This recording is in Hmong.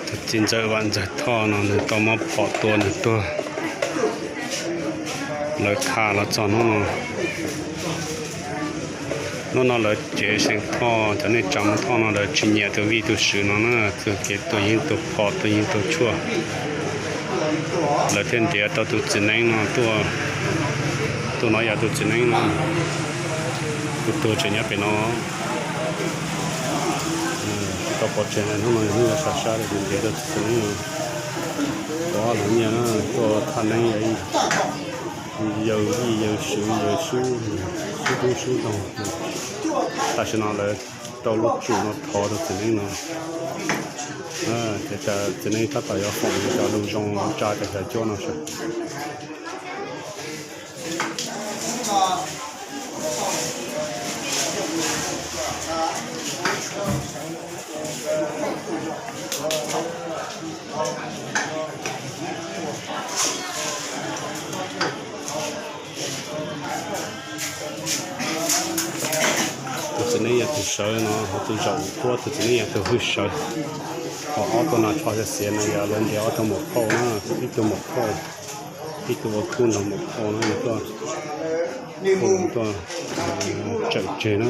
Tus txiv ntxawm Vam Ntxawg Thoj no nws tau muab phom tua nws tuag. Lawv tham los txog hnub no, hnub no lawv cev Seej Thoj, cov neej tsa Hmoob Thoj no lawv tsis nyiam tus Vij tus Swm no na, txoj kev tua yeeb tua phom tua yeeb tua tshuaj. Lawv thiaj ntiav tau tus txiv neeb no tuaj. Tus no yog tus txiv neeb no, tus tuag tseem nyob pem no. Tsis tau pov tseg, hnub no hnub yuav sam sab li, ntiav tau tus txiv neeb no. Cov lawv nyiag na, tuaj thaj neeb yawg Vij yawg Swm yawg Sub, Sub Dub Sub Doog. Tam sim no lawv rau lub tsum no thov tus txiv neeb no. Ces tas txiv neeb tab tom yuav foom cov lus zoo tsa cov xyom cuab no saib. Tus txiv neeb yog tus sawv no, ho tus zaum puab tus txiv neeb yog tus hwj sawv. Ho ob tug no tsho xiav xiav no yog lawv ntiav ob tug maum phauj na, ib tug maum phauj, ib tug ua khub nrog maum phauj na, tuaj, tuaj tsawm tseg na.